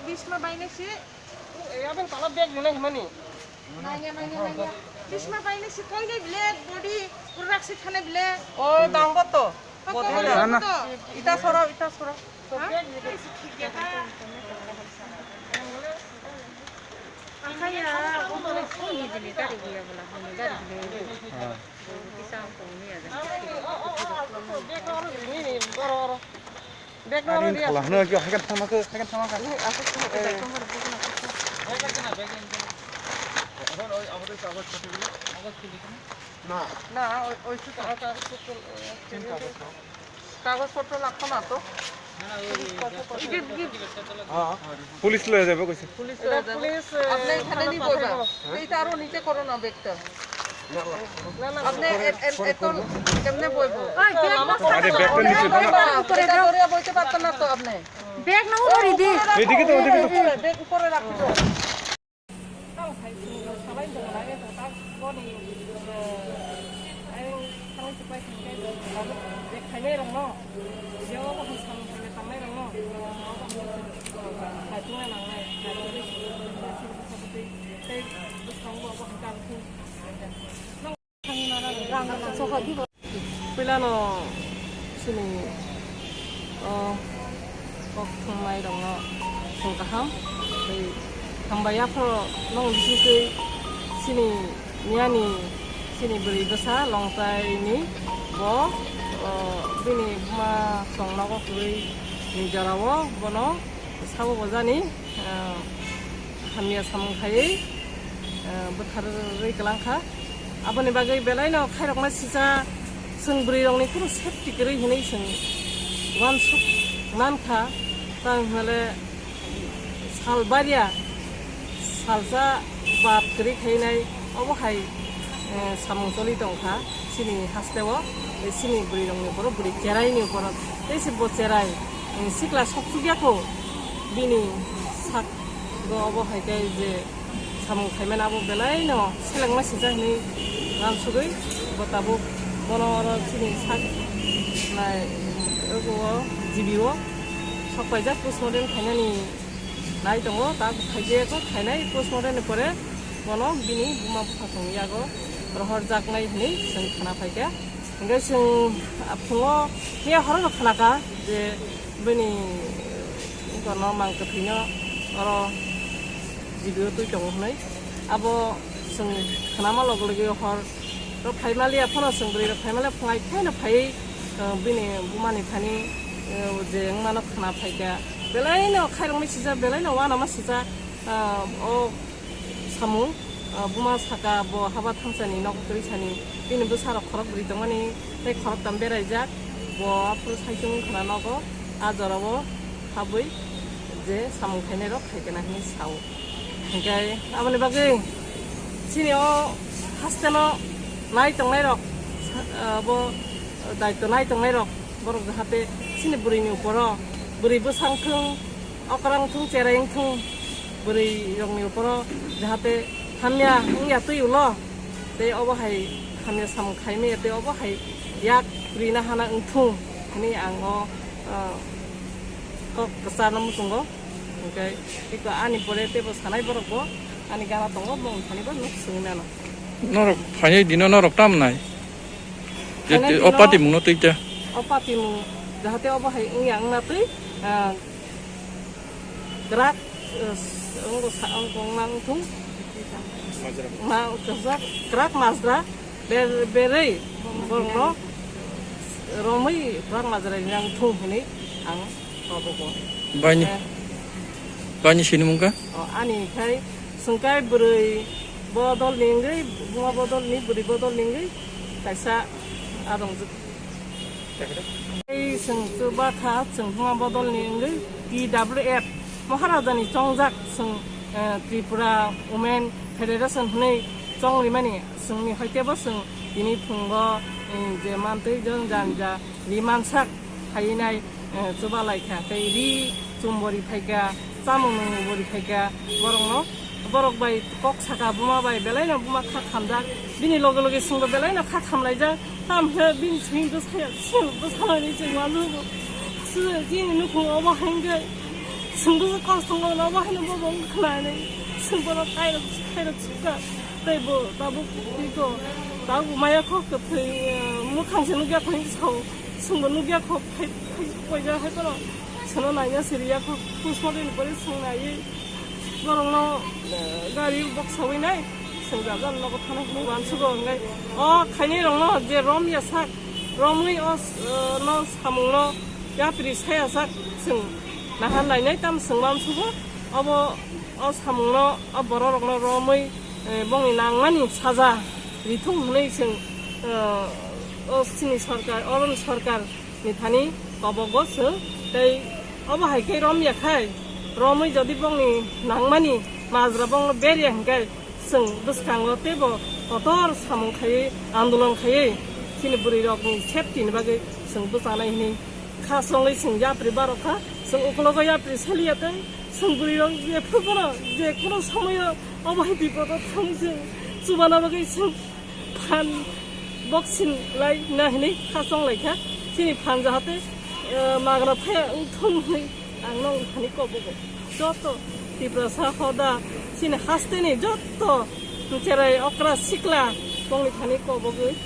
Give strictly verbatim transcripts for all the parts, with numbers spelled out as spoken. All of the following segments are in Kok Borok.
Bhisma bainasi. Abang pala bag nila himani. Nanya, nanya, nanya. Bhisma bainasi koi ni bile body, pura raksi thane bile. O, danggo to. Koi ni body na. Ita soro, ita soro. Ha? Ang kaya, ang kaya, ang kaya, ang kaya, ang kaya. Bag no, ani khala hwno ki, haikhe thangma khe, haikhe thangma khe. Na, oi, oi, tu kagoj potro, kagoj potro lagto na to. Police loi jabo koise. Police loi jabo. Police, eh, apne ekhane ni boiba. Ei ta aro niche koro na bag ta. Apne e-, e-, eto kemne boibo? Oi, bag no. Are bag ta niche. Eta doriya boite parto na to apne. Bag no uri di. Eidike to, eidike to. Bag upore rakho. Tamo khai sini salai dong lage to tak boni, eh, ai salai supai sini kai dong lage. Bag khainai rong no. Yo bo hai salai khainai tangnai rong no. Khai tunga nangnai. Khai tunga nangnai. Tei bwskango bo hai kang thung. Puilano chini o kok thumnairokno chwng kaham tei hambai yapharo nong bisingtwi chini miyani chini bwrwi bwsa Longchaini bo, o, bini buma chwng nogo kwrwi ni jorao bono sabo bojani, ah, hamya samung khaiwi, ah, bwtharwi kwlangkha. Aboni bagwi belaino khairokma sisa chwng bwrwirokni phuru safety kwrwi hinwi chwng uansuk mankha. Tamo hwnle sal barya salsa bap kwrwi khainai obo hai, eh, samung choli tongkha chini hasteo, tei chini bwrwirokni borok bwrwi cheraini borok tei se bo cherai, eh, sikla soksukya kho bini sak bo obo hai khe je samung khaimani abo belaino selengma sijak hinwi uansugwi bo tabuk bono oro chini sak nai abo o G B o sok paijak postmortem khainani. Nai tongo, ta khaijak khainai postmortem ni pore bono bini buma bupha tong yago rohorjaknai hinwi chwng khna phaikha. Hingke chwng, ah, phungo miya horo no khnakha je bini bono mang kwthwino oro G B o twi tongo hinwi. Abo chwng khnama loge loge hor rok phaimaliya phano chwng bwrwi rok phaimaliya phungai khaino phaiwi, ah, bini bumani thani, ah, je wngmano khna phaikha. Belaino khairokma sijak, belaino uanama sijak, ah, o samung, ah, buma saka bo haba thangsani nogo twi sani bini bwsarok khorok bwrwi tongmani tei khoroktham beraijak. Bo aphuru saichung wngkhana nogo, ah jorao habwi je samung khainairok khaikhe na hinwi sao. Hingke aboni bagwi chini o hasteno nai tongnairok, sa-, abo daityo nai tongnairok borok jahate chini bwrwini uporo bwrwi bwsa wngthung, okra wngthung, cherai wngthung, bwrwirokni uporo jahate hamya wngya twi ulo. Tei obo hai hamya samung khaimaya tei obo hai yak rina hana wngthung hinwi ang o, ah, kok kwcharno muchungo. Hingke iko ani pore teibo sanai borok bo ani gana tongo, bo wngthani bo nuk swngwi mano. Norok phainai dino norok tam nai? Je phainai te-, o dino patimungno twi ta. O patimung jahate obo hai wngya wngna twi, ah, kwrak, eh, wngkha sa-, wngkha wngna wngthung. Majra. Ma, kwrak, kwrak majra, ber-, berwi borokno romwi kwrak majra rina wngthung hinwi ang tobogo. Baini, eh, baini sinimung kha? O, ani khai swngkai bwrwi bodolni wngwi, buma bodolni, bwrwi bodolni wngwi kaisa adongjwk. Tei chwng chuba kha, chwng buma bodolni wngwi T W F Maharajani chongjak chwng, eh, Tripura Women Federation hwnwi chongrimani chwngni hoitebo chwng tini phungo, eh, je mantwi jong janja ri mansak hainai, eh, chuba laikha tei ri chum bo ri phaikha, chamung nung bo ri phaikha borokno. Borok bai kok saka buma bai belaino buma kha khamjak. Bini loge loge chwngbo belaino kha khamlaijak. Tam khe bini simi bwsaya, simi bwsanani chwng ma lugo. Sini chini nukhung obo hai khe chwng bwsa kok thangma obo haino bo bong khnani. Chwng bono kairok, kairok sukha. Tei bo tabuk tiko, tabuk maya kho kwthwi, eh, mwkhang se nukya kho hinwi sao. Chwngbo nukya kho phai, phai, poija hai bono. Chwngno naina siriya kho. Postmortem ni pore chwng naiwi borokno, eh, gari box sawi nai. Chwng jajal nogo thana hinwi uansugo hwnkhe. O khainai rokno je rom ya sak, romwi o, eh, no samungno yapri saya sak chwng naha nainai tam chwng uansugo. Obo o samungno, o bororokno romwi, eh, bongni nangmani saja rithung hwnwi chwng, eh, o chini sorkar, oroni sorkar ni thani kobogo chwng. Tei obo hai khe rom ya khai, romwi jodi bongni nangmani majra bongno ber ya hwnkhe chwng bwskango teibo kotor samung khaiwi, andolon khaiwi chini bwrwirokni safety ni bagwi chwng bwchanai hwnwi kha chongwi chwng yapri barokha. Chwng ukologo yapri saliya tei chwng bwrwirok jephru bono je kono somoyo obo hai bipodo thangwi chwng chubana bagwi chwng phan boxing lai na hwnwi kha chong lai kha. Chini phan jahate, eh, magra phaya wngthong hwnwi ang nong thani kobogo. Joto Tiprasa hoda chini hasteni joto cherai okra sikla bongni thani kobogwi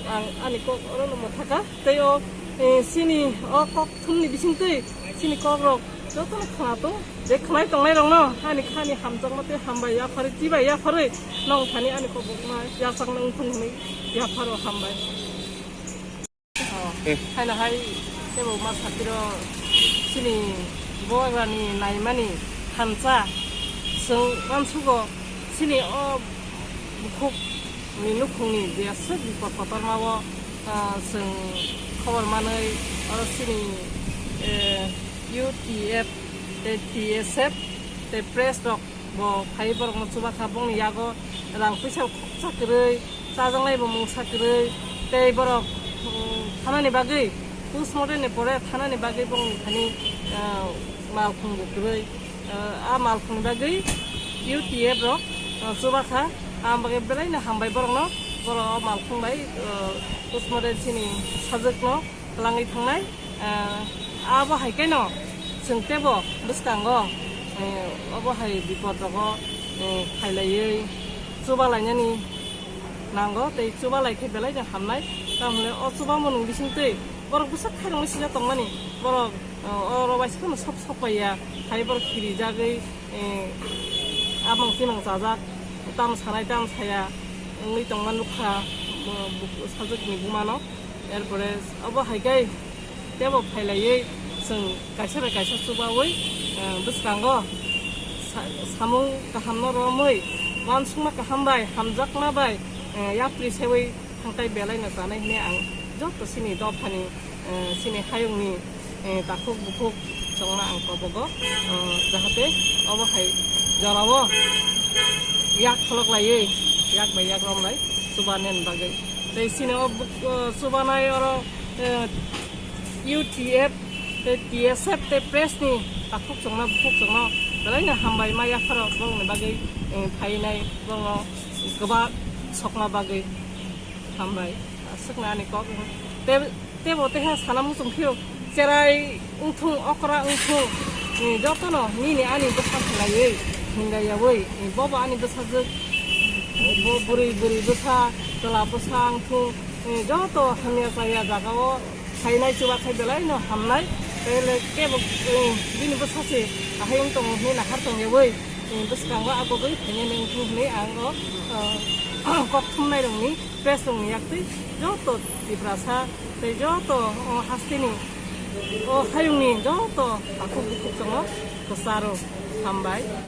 ang ani kok orono mwthaka. Tei o, eh, chini o kok thumni bisingtwi chini kokrok jotono khwnato. Je khwnai tongnairokno ani khani hamjakma tei hambai yapharwi, chibai yapharwi nong thani ani kobokma yachakno wngthung hwnwi yapharo hambai. Oh, haino hai teibo ma sakiro chini bohrani naimani thansa chwng uansugo chini o bukhuk ni nukhungni je aswk bipot kotormao, ah, chwng khobor manwi oro chini, eh, U T F tei T S F tei press rok bo phai borokno chuba kha bongni yago rang puisa khoksa kwrwi chajaknai bo mungsa kwrwi tei borok, um, thanani bagwi postmortem ni pore thanani bagwi bongni thani, ah, malkhung bo kwrwi. Ah, a malkhung bagwi U T F rok, ah, chuba kha, ang bagwi belai no hambai borokno, borok o malkhung bai, ah, postmortem chini sajwkno twlangwi thangnai. Ah, abo hai khe no chwng teibo bwskango, eh, obo hai bipod rogo, eh, khailaiwi chuba lainani nango tei chuba lai khe belai no hamnai. Tamoni o chuba mwnwi bisingtwi borok bwsak khairoknwi sijak tongmani, borok, eh, oro waisa phano sok sok paiya, hai borok khirijagwi, eh, amang chimang chajak, tam sanai tam saya wngwi tongma nukha, eh, bu-, sajwkni bumano. Erpore obo hai khe teibo phailaiwi chwng kaisa bai kaisa chubawi, eh, bwskango sa-, samung kahamno romwi uansukma kaham bai hamjakma bai, eh, yapri sewi thangtai belai no chanai hwnwi ang joto chini dophani, eh, chini hayungni, eh, takhuk bukhuk chongma ang kobogo, eh, jahate obo hai jorao yak kholok laiwi yak bai yak romlai chuba nen bagwi. Tei chini o buk-, o chubanai oro, eh, U T F tei T S F tei press ni takhuk chongno bukhuk chongno belai no hambai ma yapharo borokni bagwi, eh, phainai borokno kwbak sokma bagwi hambai. Aswkno ani kok tei Teibo teha sana muchung phio, cherai wngthung, okra wngthung, eh, jotono nini ani bwsa khlaiwi hindayawi, eh, bobo ani bwsajwk, bo bwrwi bwrwi bwsa, chwla bwsa wngthung, eh, joto hamya chaya jagao phainai chuba khai belai no hamnai, tei le kebo, eh, bini bwsa se ahai wng tongo hinwi nahar tongyawi, eh, bwskango agogwi phainai wngthung hinwi ang o, eh, kok thumnai rokni press rokni yaktwi joto Tiprasa tei joto o hasteni o hayungni joto takhuk bukhuk tongo kwcharo hambai.